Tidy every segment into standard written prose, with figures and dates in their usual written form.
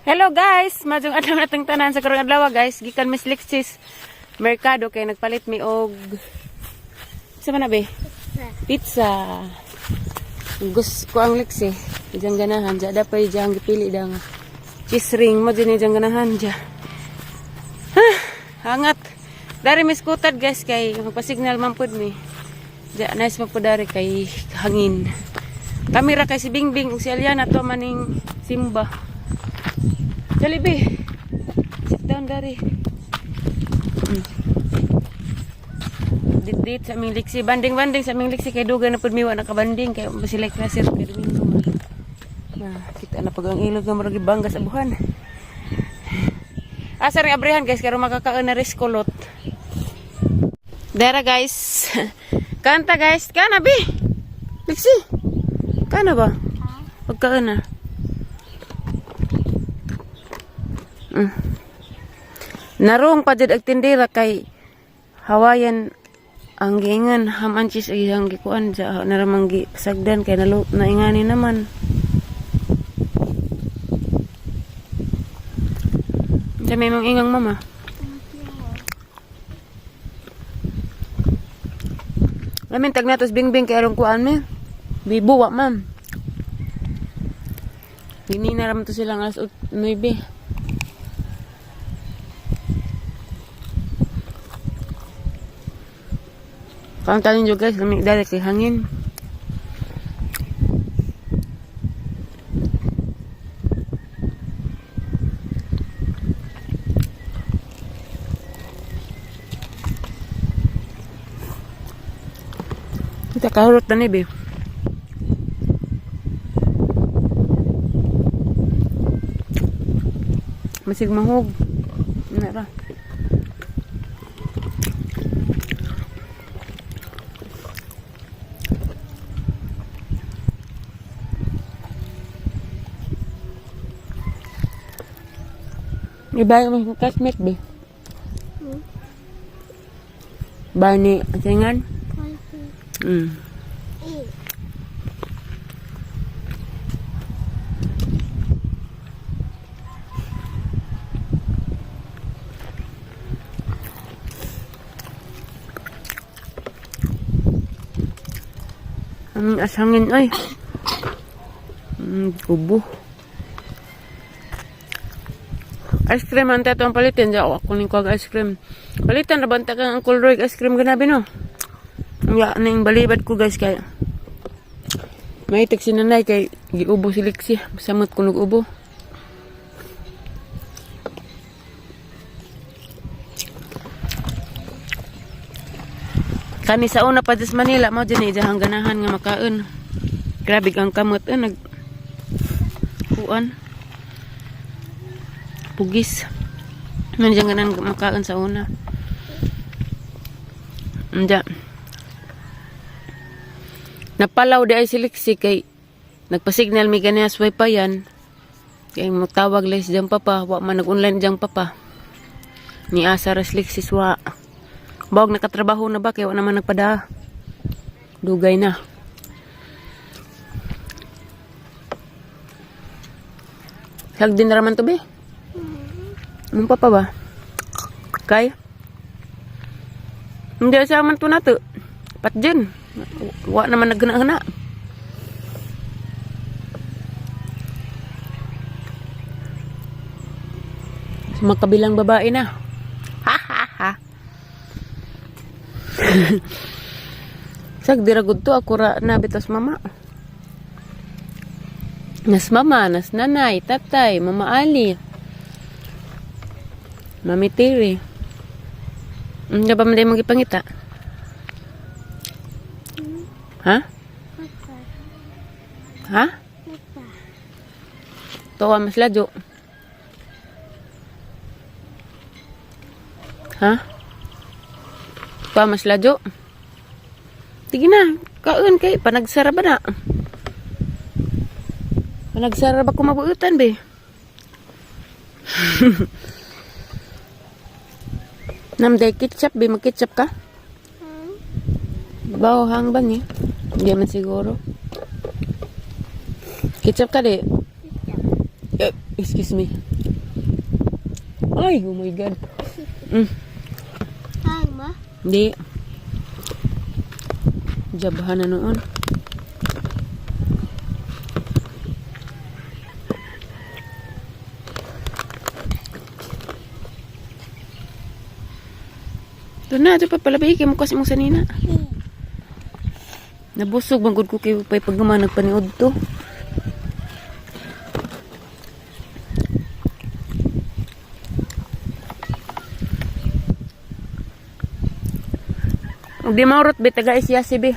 Hello guys, maayong adlaw natong tanan sa karong adlaw, guys. Gikan Miss Lexis Mercado kay nagpalit mi og sa man na be? Pizza. Gusto ko ang Lexi. Ijang ganahan ja dapay jang gipili da nga. Cheese ring mo din ijang ganahan ja. Ha, hangat. Dari mi skutad, guys, kay magpa-signal man pud mi. Ja nice man pud dari kay hangin. Kamera kay si Bingbing ug si Aliana to maning Simba. Jollibee. Sit down dari. Dit dit sa aming liksi. Banding-banding sa aming liksi kay dugay na pud mi wa nakabanding kay sila klase kay Domingo man. Na, kita na pag ang ilog nga murag gibangga sa buhan. Asa ring abrihan, guys, karon makakaon na riskulot. Dera, guys. Kanta, guys. Kana bi. Liksi. Kana ba? Pagkaon na. Narong pa jud ang tindera kay Hawaiian ang giingan, ham and cheese ay ang gikuan ja naramang gi sagdan kay nalo naingani naman. Sa may mong ingang mama. Lamin tag natos bingbing kay arong kuan mi. Bibo wa ma'am. Gini na raman to silang alas 9. Kanta ninyo, guys, lamig dali kay hangin. Kita kahurot na ni, be. Masig mahog. Nara. Iba yung classmate, be. Ba ni Asingan? Ang asangin ay. Kubo. Ice cream ang tato ang palitin. Diya ako ning kuwag ice cream. Palitan na banta kang Uncle Roy ice cream ganabi no. Ya, ning balibad ko, guys, kay may si nanay kay giubo si Lexi. Samot ko ubo. Kani sa una pa sa Manila mo dyan eh, ganahan nga makaon. Grabe ang kamot eh, nag kuan. Pugis. Nandiyan ganahan makaon sa una. Anja. Napalaw di ay si Lexi kay nagpa-signal mi ganiya sa wifi yan. Kay mutawag les diyang papa, wa man nag-online diyang papa. Ni asa ras Lexi wa. Bawag nakatrabaho na ba kay wa naman nagpada. Dugay na. Hag din raman to be. Mong papa ba? Kay? Hindi sa man to nato. Patjun. Wa naman naggana-gana. Sa magkabilang babae na. Ha ha ha. Sag diragud to ako ra na bitas mama. Nas mama, nas nanay, tatay, mama Ali. Mami Tiri. Hindi ba man mo gipangita? Ha? Ha? Tuwa mas ladyo. Ha? Tuwa mas ladyo. Sige na, kaon kay panagsara ba na? Panagsara ba kumabuutan be? Namday ketchup be, mag-ketchup ka? Bawo hang ba ni? Hindi man siguro. Ketchup ka di? Eh, excuse me. Ay, oh my God. Hang ma? Hindi. Jabahan na noon. Doon na, doon pa pala kay mo kasi mong sanina. Nabusog bangod ko kay pay pagama nagpaniod to. Ug di maurot be taga siya si be.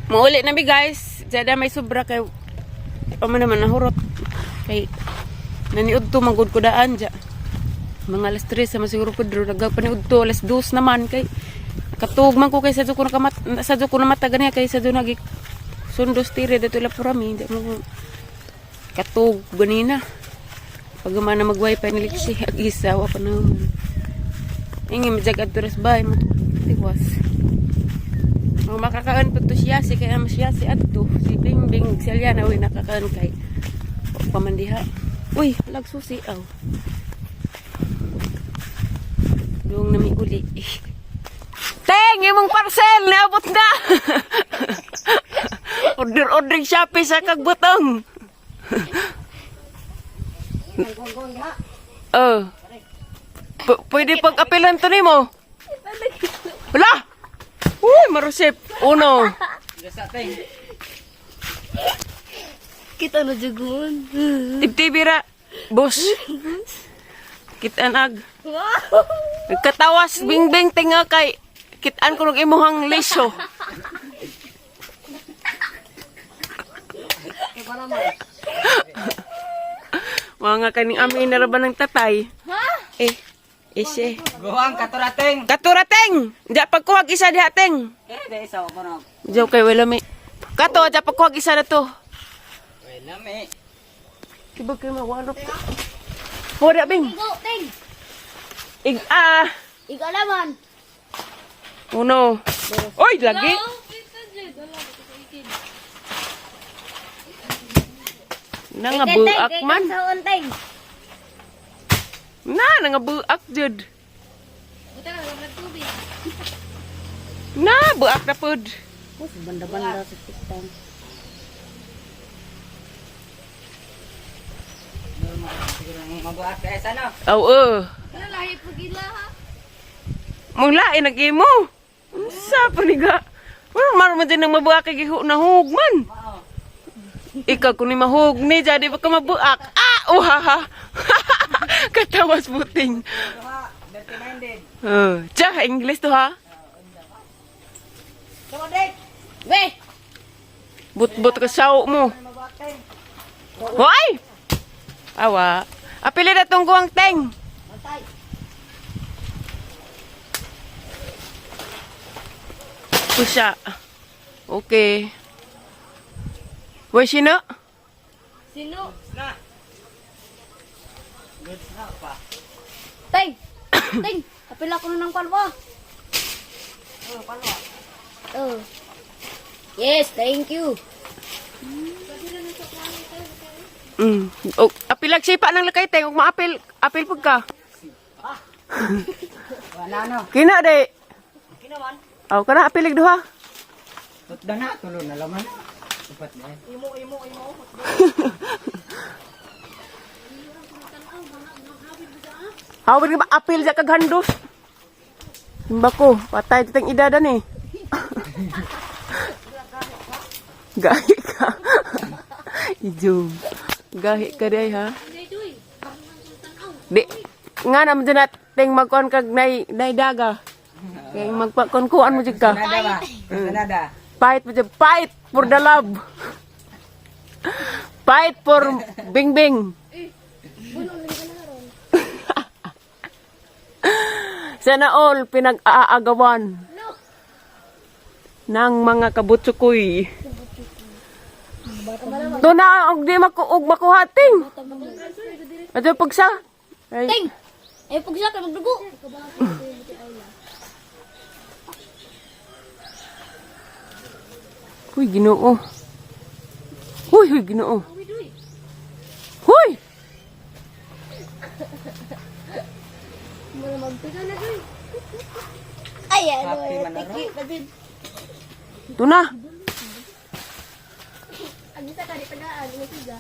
Muuli na mi guys. Jada may sobra kay amo naman nahurot. Kay naniud to magud ko daan ja. Mga alas 3 sa masiguro ko dro nagpaniud to alas 2 naman kay katug man ko kay sa ko nakamat sa ko namata ganiya kay sa nagi sundos tire dito la purami di mo katug ganina. Pag na mag wifi ni Lexi ag isa wa pa naman. Ingi majag adto ras bay mo tiwas. Ang makakaan po to siya, si kaya mas siya si adto, si Bingbing, si Aliana, uy, nakakaan kay pamandiha. Uy, lagsusi, aw. Doong nami uli. Teng, imong parcel, naabot na! Order, order Shopee sa kagbutong. Oh. Pwede pag-apilan to nimo. Wala! Uy, marusip. Uno. Kita na jugun. Tibtibira. Boss. Kitaan ag. Wow! Nagkatawas, bingbing tinga kay. Kitaan ko ng imuhang liso. Mga kaning amin na ba ng tatay? Ha? Eh, ise. Guwang katurateng. Katurateng! Diya pagkuhag isa diha, teng. Eh, di isa ko na. Diya kay wala may. Kato, diya pagkuhag isa na to. Wala may. Kibag kayo mawalop ko. Wala, bing. Go, ting! Ig, ah. Igalaman! Uno. Oy, lagi. Nangabuak man. Sa ting. Na, nangabuak jud. Na, buak na pud. Banda-banda sa TikTok. Siguro nang mabuhat kay sa no. Oo. Lahi pagila ha? Mong lain nag-imo. Unsa pa niga? Wala man man din nang mabuak kay gihu nahug man. Ikaw kun ni mahug ni jadi ba ka mabuak? Ah, uhaha. Katawas buting. Duha, dirty minded. Tsa, English to ha. We! But-but ka saw mo. Hoy! Awa. Apili na tong guwang teng. Pusa. Okay. Wai sino? Sino? Na. Goods na pa. Ting! Ting! Apila ko na ng palwa. Oh, palwa. Oh. Yes, thank you. O, apilag sipa ng lakay teng. Ug maapil, apil pud ka. Wala no. Kina de. Kinaman. Aw kana apilig duha. Tutda na tulo na laman. Upat na. Imo imo imo. Hawin ba apil sa kag handos? Himba ko, patay titang idadan eh. Gahi ka. Ijo. Gahi ka day ha. Di nga naman dyan nating magkuhan kag nay, nay daga. Kay magpakunkuan mo jud ka. Nada ba? Nada. Fight mo jud, fight for the love. Fight for Bingbing. Sana all pinag-aagawan ng mga kabutsukoy. To na og di maku og makuhating. Ato pagsa. Ay, Ting! Ay, pagsa ka magdugo. Huy, Ginoo. Huy, huy, Ginoo. Huy! Ay, ano, Happy ay, man na tiki, pati. Ito na. Ang isa ka, di tagaan, ano siya?